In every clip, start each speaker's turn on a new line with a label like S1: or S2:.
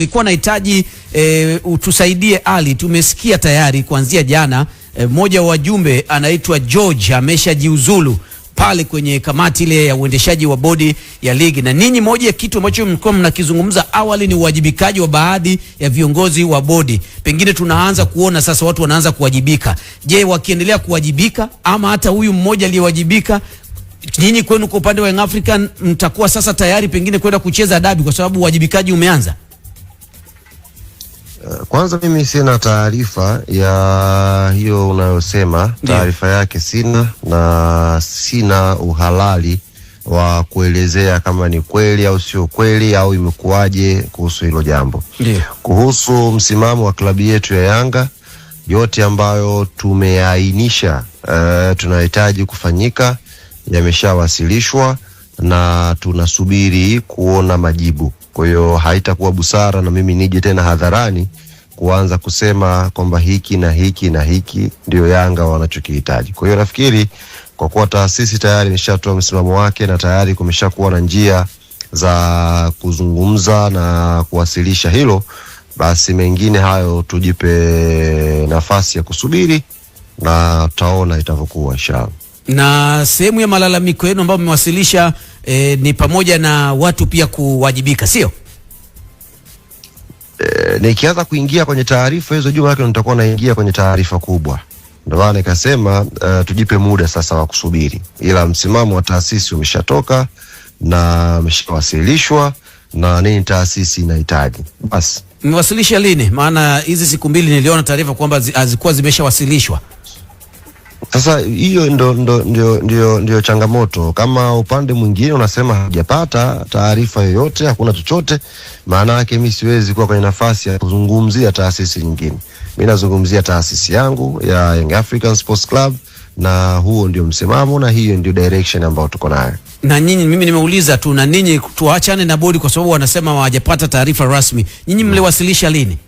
S1: Nilikuwa nahitaji utusaidie Ali. Tumesikia tayari kuanzia jana mmoja wa wajumbe anaitwa George ameshajiuzulu pale kwenye kamati ile ya uendeshaji wa bodi ya ligi, na ninyi, moja ya kitu ambacho mlikuwa mnakizungumza awali ni uwajibikaji wa baadhi ya viongozi wa bodi. Pengine tunaanza kuona sasa watu wanaanza kuwajibika. Je, wakiendelea kuwajibika ama hata huyu mmoja aliyewajibika, nyinyi kwenu kwa upande wa Young African mtakuwa sasa tayari pengine kwenda kucheza dabi kwa sababu uwajibikaji umeanza?
S2: Kwanza mimi sina taarifa ya hiyo unayosema, taarifa yake sina na sina uhalali wa kuelezea kama ni kweli au sio kweli au imekuwaje kuhusu hilo jambo.
S1: Ndiyo.
S2: Kuhusu msimamo wa klabu yetu ya Yanga, yote ambayo tumeainisha tunahitaji kufanyika yameshawasilishwa na tunasubiri kuona majibu. Kwa hiyo haitakuwa busara na mimi nije tena hadharani kuanza kusema kwamba hiki na hiki na hiki ndio Yanga wanachokihitaji. Kwa hiyo nafikiri kwa kuwa taasisi tayari imeshatoa msimamo wake na tayari kumeshakuwa na njia za kuzungumza na kuwasilisha hilo, basi mengine hayo tujipe nafasi ya kusubiri na tutaona itavyokuwa inshallah.
S1: Na sehemu ya malalamiko yenu ambayo mmewasilisha ni pamoja na watu pia kuwajibika, sio?
S2: Nikianza kuingia kwenye taarifa hizo juma yake nitakuwa naingia kwenye taarifa kubwa. Ndio maana nikasema tujipe muda sasa wa kusubiri, ila msimamo wa taasisi umeshatoka na umeshawasilishwa na nini taasisi inahitaji basi.
S1: Mmewasilisha lini? Maana hizi siku mbili niliona taarifa kwamba hazikuwa zimeshawasilishwa.
S2: Sasa hiyo ndo, ndo, ndio, ndio, ndio changamoto. Kama upande mwingine unasema hujapata taarifa yoyote, hakuna chochote, maana yake mi siwezi kuwa kwenye nafasi ya kuzungumzia taasisi nyingine. Mi nazungumzia taasisi yangu ya Young African Sports Club, na huo ndio msimamo na hiyo ndio direction ambayo tuko nayo.
S1: Na nyinyi, mimi nimeuliza tu, na ninyi tuachane na bodi kwa sababu wanasema hawajapata taarifa rasmi. Nyinyi mliwasilisha lini?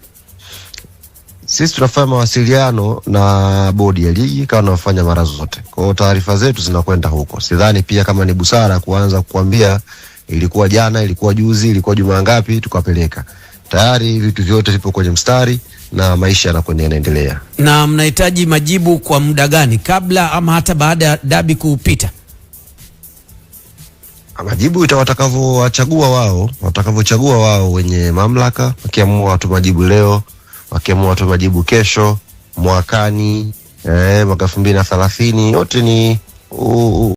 S2: Sisi tunafanya mawasiliano na bodi ya ligi kama tunavyofanya mara zote. Kwa hiyo taarifa zetu zinakwenda huko. Sidhani pia kama ni busara kuanza kukwambia ilikuwa jana, ilikuwa juzi, ilikuwa jumaa ngapi tukapeleka. Tayari vitu vyote vipo kwenye mstari na maisha yanakwenda yanaendelea.
S1: Na mnahitaji majibu kwa muda gani, kabla ama hata baada ya dabi kupita?
S2: Majibu watakavyowachagua wao, watakavyochagua wao wenye mamlaka, wakiamua watu majibu leo, wakiamua watu majibu kesho, mwakani, mwaka 2030, yote ni